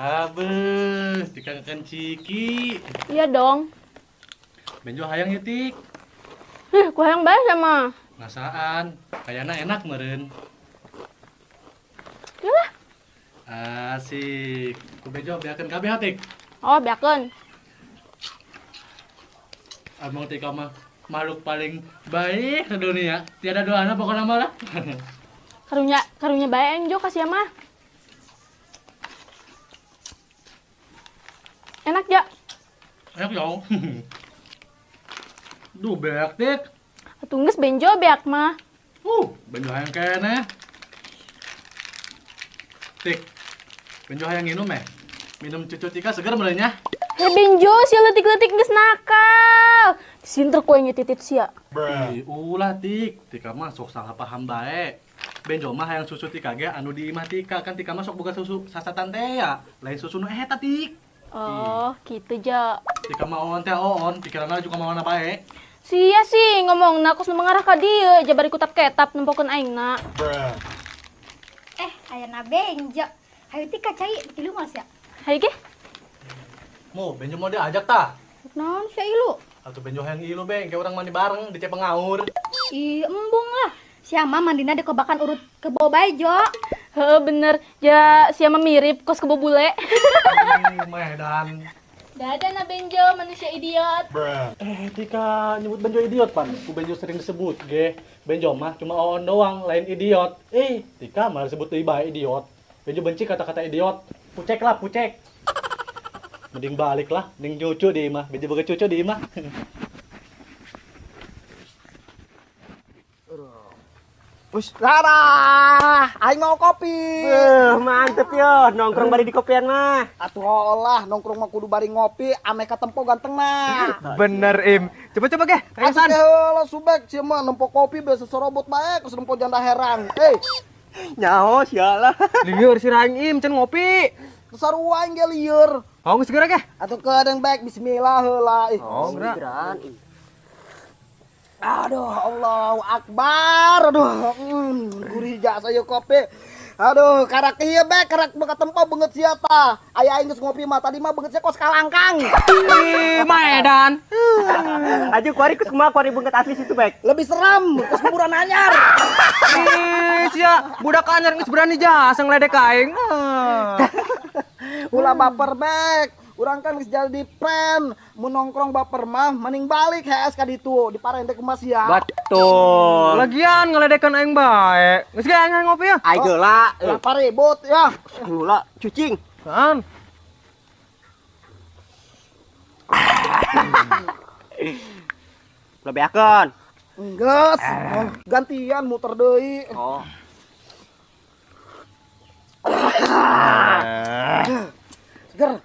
Abeuh, Tika ngakan ciki. Iya dong. Benjo hayang ya, Tik. Ih, ku hayang bae sama. Ngasaan, kayana enak meureun. Yalah. Asik. Ku Benjo beakeun kabeh, Tik. Oh, beakeun. Abang Tika mah makhluk paling baik di dunia. Tiada doana pokoknya mah lah. Karunya, karunya bae Enjo kasih mah. Enak ya? Enak dong. Duh, beak, Tik. Atuh geus Benjo beak mah. Benjo hayang keneh. Tik, Benjo hayang minum eh. Minum cucu Tika seger meureun nya. Hei Benjo, sia leutik-leutik geus nakal. Sinter kue titit sia. Ih, ulah Tik. Tika mah sok salah paham bae. Benjo mah hayang susu Tika ge anu di imah Tika, kan Tika mah sok boga susu sasatan teh ya. Lain susu nu eta, Tik. Oh, gitu ja. Tika mah oon teh oon, pikiranna juga mawana bae. Sia sih ngomongna kos nu mengarah ka dieu, jabari kutap ketap nempokeun aingna. Eh, ayana Benjo. Hayu Tika cai tilu mas ya. Hayu ge. Mo, Benjo mau diajak tah? Naon sia ilu? Atuh Benjo hayang ilu beng, kayak orang mandi bareng di Cepengaur. Ih, embung lah. Sia mah mandina dikobakan urut kebo bae, Jo. Heeh, bener. Ja sia mah mirip kos kebo bule. Medan. Dadah na Benjo, manusia idiot. Eh, Tika nyebut Benjo idiot pan. Ku Benjo sering disebut ge. Benjo mah cuma oon doang, lain idiot. Eh, Tika malah disebut deui bae idiot. Benjo benci kata-kata idiot. Pucek lah, pucek. Mending balik lah, mending cucu di imah. Benjo boga cucu di imah. Wis, Rara, aing mau kopi. Mantep yo, nongkrong bari di kopian mah. Atuh lah, nongkrong mah kudu bari ngopi, ame katempo ganteng nah. Bener Im. Coba-coba ge, ayo san. Atuh subek sia mah nempo kopi biasa sorobot bae, terus nempo janda herang. Eh, nyaho sialah. Lieur si raing Im can ngopi. Sarua aing ge lieur. Oh, geus geura ge. Atuh keadaan baik bismillah heula. Ih, oh, geura. Aduh, Allahu Akbar. Aduh, gurih jasa ieu kopi. Aduh, karak ieu bae, karak boga tempo beungeut sia tah. Aya aing geus ngopi mah tadi mah beungeut sia kos kalangkang. Ih, maedan. Aju kuari kus kumaha kuari beungeut asli situ bae. Lebih seram, kos kuburan anyar. Ih, sia budak anyar geus berani jasa ngeledek aing. Ulah baper bek. Urang kan geus jadi friend, mun nongkrong baper mah mending balik HS ka ditu, diparende ku Mas ya. Betul. Lagian ngeledekan aing bae. Geus ge aing ngopi ya. Aing geula. Ulah paribut ya. Geula cucing. Kan. Ulah beakeun. Geus, gantian muter deui. Oh. Seger.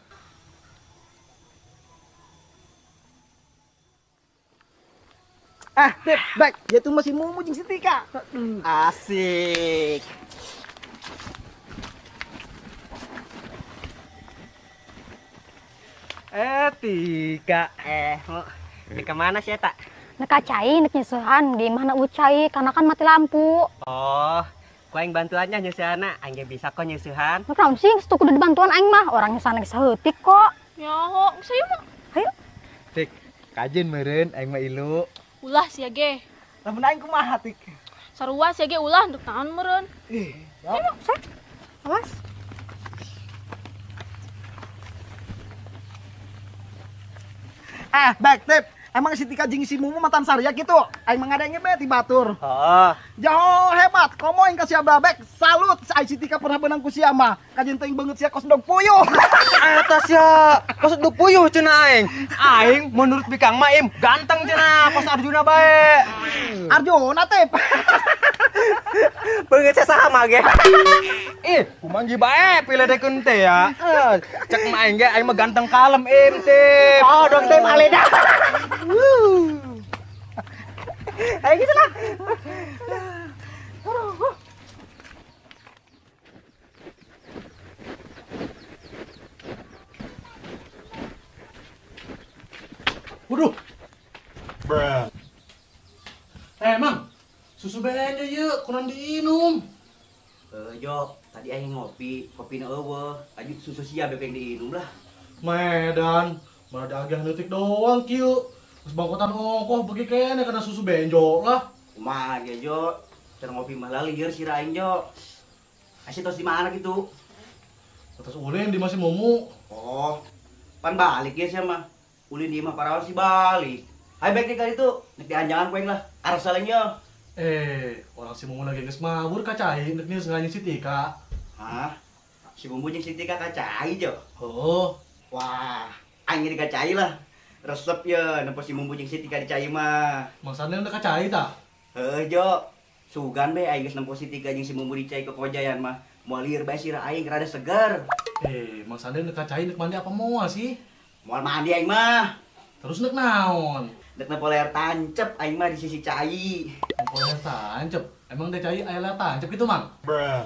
Eh, Tip, back. Dia tuh masih mumu jeung si Tika. Asik. Eh, Tika. Eh, mau di kemana sih eta? Nek cai, nek nyeusehan, di mana ucai, karena kan mati lampu. Oh, ku aing bantuannya nyeusehanna, aing ge bisa kok nyeusehan. Nek naon sih, geus kudu dibantuan aing mah, orang nyeusehan geus saeutik kok. Nyaho, geus ayo mah. Ayo. Tik, kajen meureun aing mah ilu. Ulah sia ge. Lamun aing kumaha Tik? Sarua sia ge ulah untuk naon meureun. Ih, ayo, sok. Awas. Eh, baik, Tip. Emang si Tika jeung si Mumu mantan saria gitu. Aing mah ngadenge bae ti batur. Heeh. Jauh hebat, komo aing ka sia babek. Salut, ai si Tika pernah beunang ku sia mah. Kajen teuing beungeut sia kos dog puyuh. Eta sia, kos dog puyuh cenah aing. Aing menurut Bikang mah Im ganteng cenah kos Arjuna bae. Arjuna Tip. Beungeut sia saha mah ge. Ih, kumaha ge bae piledekeun teh ya. Cek mah aing ge aing mah ganteng kalem Im Tip. Oh, dog teh aleda. Ayo gitu lah. Waduh. Bruh. Eh, Mang. Susu Benjo yeuh kurang diinum. Jo, Tadi aing ngopi, kopina eueuh, aju susu sia bebeng diinum lah. Medan, malah diagih leutik doang kieu. Geus bangkotan ongkoh beuki keneh kana susu Benjo lah. Kumaha ge Jo? Cara ngopi mah lieur sirah aing Jo. Asih tos di mana gitu? Atas ulin di masih Mumu. Oh, pan balik ya sia mah. Ulin di imah parawan sih balik. Hai baik nih kali itu, nek dianjangan ku aing lah. Arsa lain yo. Orang si Mumu lagi geus mabur ka cai, nek geus nganying si Tika. Hah? Si Mumu jeung si Tika ka cai jo? Oh. Wah, aing di ka cai lah. Resep ye nempo si Mumu jeung si Tika di cai mah. Maksudnya udah ka cai tah? Heuh jo. Sugan be aing geus nempo si Tika jeung si Mumu di cai ke Kojayan mah. Moal lieur bae sirah aing rada seger. Maksudnya nek ka cai nek mandi apa moal sih? Moal mandi aing mah. Terus nek naon? Dek nempo layar tancep aing mah di sisi cai. Nempo layar tancep? Emang deh cai aya layar tancep gitu, Mang? Bruh.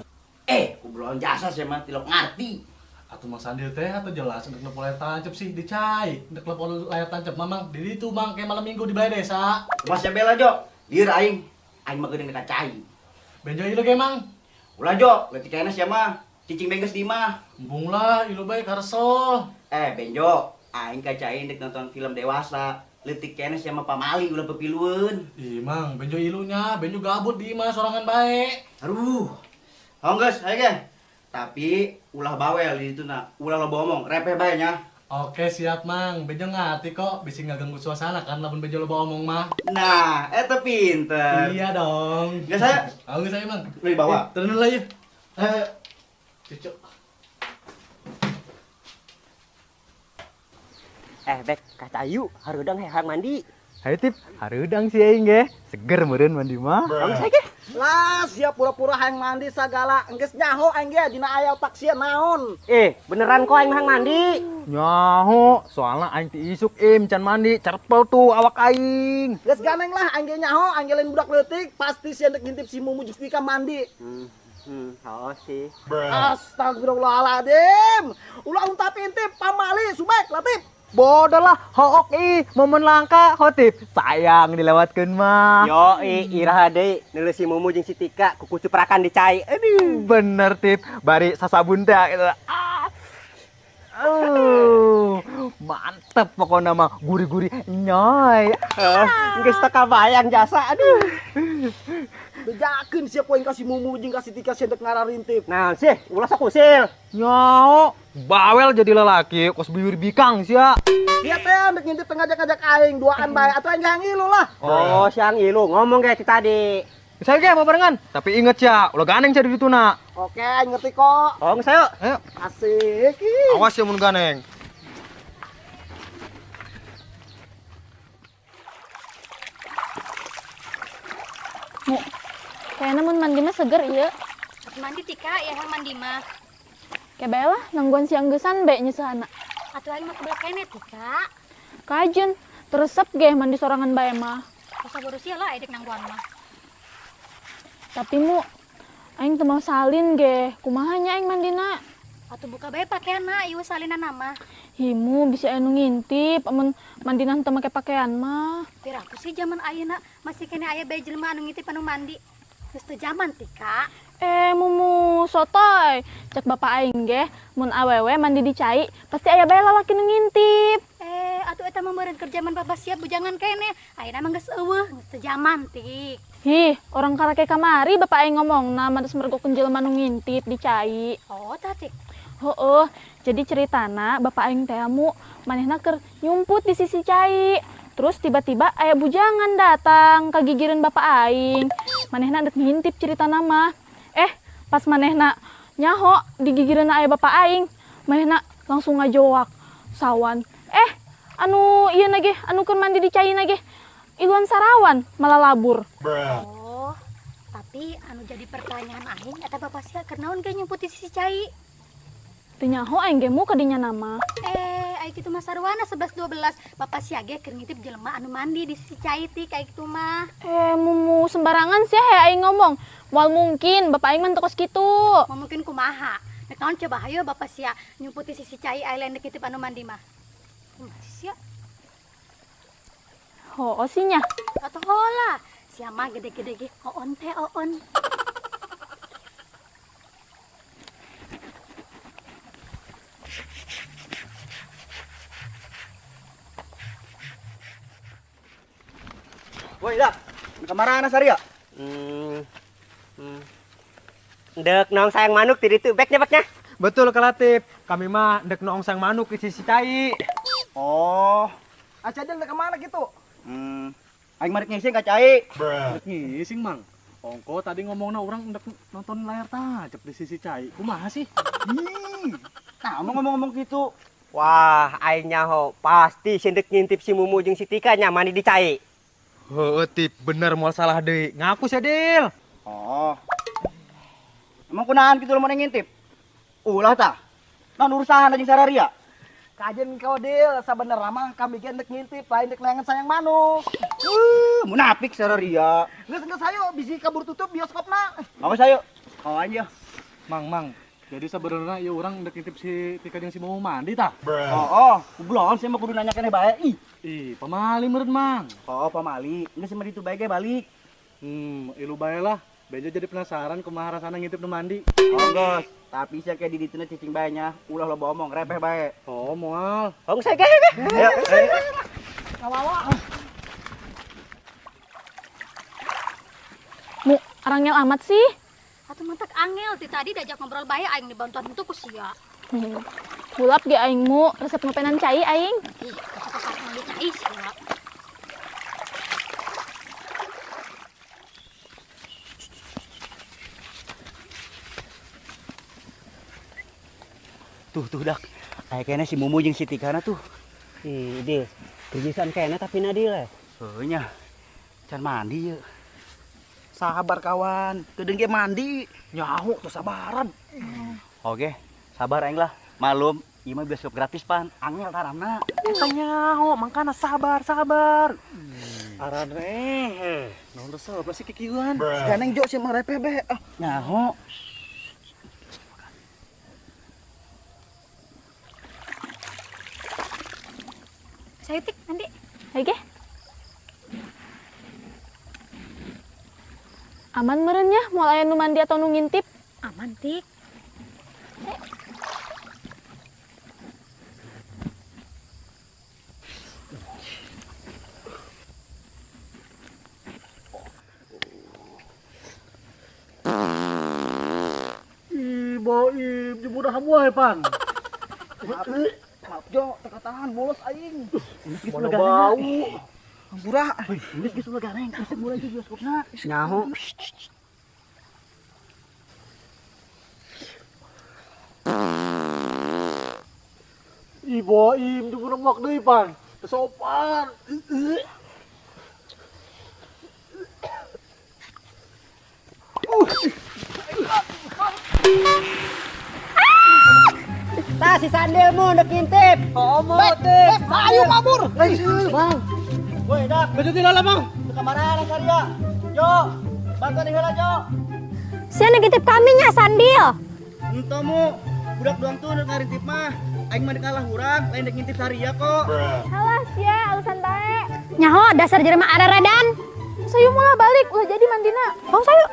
Kubroan jasa sih mah tilok ngarti. Atuh Mang Sandil teh atuh jelas dek nempo layar tancep sih di cai. Dek nempo layar tancep mah Mang di ditu Mang kayak malam Minggu di balai desa. Kumaha sia bela Jo? Lieur aing. Aing mah geuning ka cai. Benjo ieu ge Mang. Ulah Jo, leutik keneh sia mah. Cicing bengges di imah. Embung lah, ilu bae karesel. Benjo, aing ka cai dek nonton film dewasa. Leutik keneh sia mah pamali ulah pepilueun. Ih Mang, Benjo ilunya, Benjo gabut di imah sorangan bae. Aduh. Hong geus, hayu ge. Tapi ulah bawel di ditu na, ulah loba omong, repeh bae nya. Oke, siap Mang. Benjo ngarti kok, bisi ngaganggu suasana kan lamun Benjo loba omong mah. Nah, eta pinter. Iya dong. Geus saya. Oh, geus saya Mang. Lu dibawa. Turun lah yeuh. Ayo. Cucu. Bek, kacayu, hareudang hayang mandi. Hayu Tip, hareudang sih aing ge. Seger meureun mandi mah. Kamu saya ge. Lah, sia pura-pura hayang mandi sagala. Enggeus nyaho aing ge dina aya otak sia naon. Beneran kok aing hayang mandi. Nyaho, soalna aing ti isuk im can mandi, cerpel tuh awak aing. Geus ganeng lah aing ge nyaho, aing ge lain budak leutik, pasti sia ndek ngintip si Mumu jeung Tika mandi. Oh sih. Astagfirullahaladzim. Ulah untap intip pamali subek Latif. Bodoh lah, hook ih, momen langka, hotip. Sayang dilewatkeun mah. Yo iraha deui, neuleuh si Mumu jeung si Tika kuku cuprakan di cai. Aduh, bener Tip, bari sasabun teh gitu. Ah. Mantep pokoknya mah, gurih-gurih nyoy. Geus teu kabayang jasa, aduh. Bejakeun sia poe ka si Mumu jeung ka si Tika sia dek ngararintip. Nah, sih, ulah sok usil. Nyaho, bawel jadi lelaki, kos bibir bikang sia. Dia teh ndek ngintip teu ngajak-ngajak aing duaan bae atuh aing hayang ngilu lah. Oh, siang ngilu ngomong kayak tadi. Saya ge mau barengan, tapi inget sia, ulah ganeng sia di ditu na. Oke, aing ngerti kok. Oh, geus ayo. Ayo. Asik. Awas ya mun ganeng. Mu, kayaknya mun mandi mah seger ieu. Mandi Tika, ya hayang mandi mah. Kayak bae lah, nangguan siang geusan bae nyeuseurana. Atuh aing mah kebel keneh Tika. Kajen, teresep ge mandi sorangan bae mah. Masa bodoh sia lah edek nangguan mah. Tapi mu, aing teu mau salin ge, kumaha nya aing mandina? Atuh buka bae pakaianna, ieu salinana mah. Himu bisa anu ngintip, amun mandina teu make pakaian mah. Piraku sih zaman ayeuna masih keneh aya bae jelema anu ngintip anu mandi. Geus teu zaman Tika. Mumu sotoy, cek bapak aing ge, mun awewe mandi di cai, pasti aya bae lalaki nu ngintip. Atuh eta mah meureun keur zaman bapak siap bujangan keneh. Ayeuna mah geus eueuh, geus teu zaman Tik. Hih, orang karake kamari bapak aing ngomongna mah geus mergokeun jelema nu ngintip di cai. Oh, tah Tik. Heueuh, jadi ceritana bapak aing teh mu manehna keur nyumput di sisi cai. Terus tiba-tiba aya bujangan datang kagigireun bapak aing. Manehna dek ngintip ceritana mah. Pas manehna nyaho digigireun aya bapak aing, manehna langsung ngajoak sawan. Anu ieu na ge, anu keur mandi di cai na ge, iluan sarawan malah labur. Oh, tapi anu jadi pertanyaan aing eta bapak sia keur naon ge nyumput di sisi cai? Teu nyaho aing ge mu kadinya nama. Ai kitu mah sarwana 11 12. Bapak sia ge keur ngintip jelema anu mandi di sisi cai ti kayak kitu mah. Mumu sembarangan sia he aing ngomong. Moal mungkin bapak aing mah teu kos kitu. Moal mungkin kumaha? Nek naon coba hayo bapak sia nyumput di sisi cai ai lain ngintip anu mandi mah. Kumaha sia? Hooh sih nya. Atuh hola. Sia mah gede-gede ge oon teh oon. Woi, dak. Kamarana Saria? Dek nong sayang manuk ti ditu beknya beknya. Betul Kalatif. Kami mah dek noong sayang manuk di sisi cai. Oh. Acadil dek kemana gitu? Aing mah dek ngising ka cai. Dek ngising, Mang. Ongko tadi ngomongna urang dek nonton layar tancap di sisi cai. Kumaha sih? Ih. Nah, mau ngomong-ngomong gitu. Wah, aing nyaho pasti sindek ngintip si Mumu jeung si Tika nya mandi di cai. Heueuh Tip, bener moal salah deui. Ngaku sia, Dil. Oh. Emang kunaon kitu lamun ngintip? Ulah tah. Naon urusan jeung sararia? Kajen kau Dil, sabenerna mah kami ge ndek ngintip, lain ndek neangan sayang manuk. Munafik sararia. Geus geus hayu bisi kabur tutup bioskopna. Awas hayu. Oh aja. Mang, Mang. Jadi sebenarnya ya orang ndek ngintip si Tika jeung si Mumu mandi tah. Oh, kublon sih mah kudu nanya keneh bae. Ih. Ih, pamali meureun, Mang. Oh, pamali. Geus mah ditu bae ge balik. Ilu bae lah. Bejo jadi penasaran kumaha rasana ngintip nu mandi. Oh, geus. Tapi sia kayak di dituna cicing bae nya, ulah loba omong, repeh bae. Oh, moal. Oh, saya ge ge. Ayo, ayo. Kawawa. Mu, arangel amat sih. Atuh mentek angel ti tadi diajak ngobrol bae aing dibantuan itu ku sia. Kulap ge aing mu, resep ngopenan cai aing. Ih, kasar mandi cai sia. Tuh tuh dak. Kayak kayaknya si Mumu jeung si Tikana tuh. Ih, Dil. Kerjaan kayaknya tapi Nadil ya. Heuh nya. Can mandi ye. Sabar kawan, kedeung ge mandi. Nyaho tuh sabaran. Oke, sabar aing lah. Malum, ieu mah bioskop gratis pan. Angel taramna. Eta nyaho, mangkana sabar, sabar. Araneh. Naon resep sih kikieuan. Ganeng jo sih mah repeh be. Ah, nyaho. Saya tik nanti. Hayu ge. Aman meureun nya, moal aya nu mandi atau nu ngintip? Aman, Tik. Ih, baim, jemudah wae pan. Maaf Jo, teu katahan bolos aing. Mana bau. Hampura. Geus geus ulah gareng, geus mulai di bioskopna. Nyaho. Ih, baim, jemudah muak deui pan. Teu sopan. Tah si sandil mu ndek ngintip. Oh, mu teh. Ayo mabur. Mang. Woi, dak. Bejo ti dalam, Mang. Teu kamarana Saria. Jo, bantuan heula, Jo. Sia ngintip kami nya sandil. Henteu mu, budak doang tuh nu ngarintip mah. Aing mah kalah urang, lain dek ngintip Saria kok. Halah sia, alasan bae. Nyaho dasar jelema araradan. Sayu mula balik, ulah jadi mandina. Bang sayu.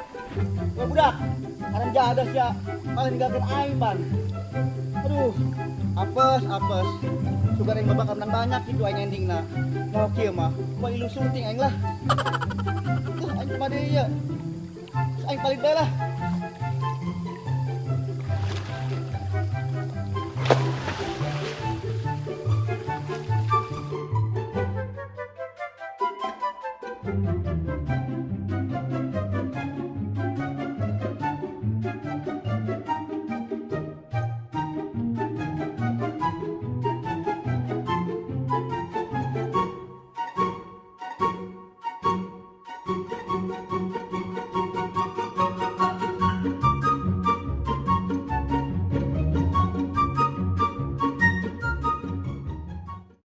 Woi budak, haram jadah sia. Malah ninggalkeun aing pan. Aduh, apes, apes. Sugar aing bakal menang banyak gitu aing endingna. Mau kieu mah, kumaha ilu syuting aing lah. Aing kumaha deui ieu. Aing paling bae lah.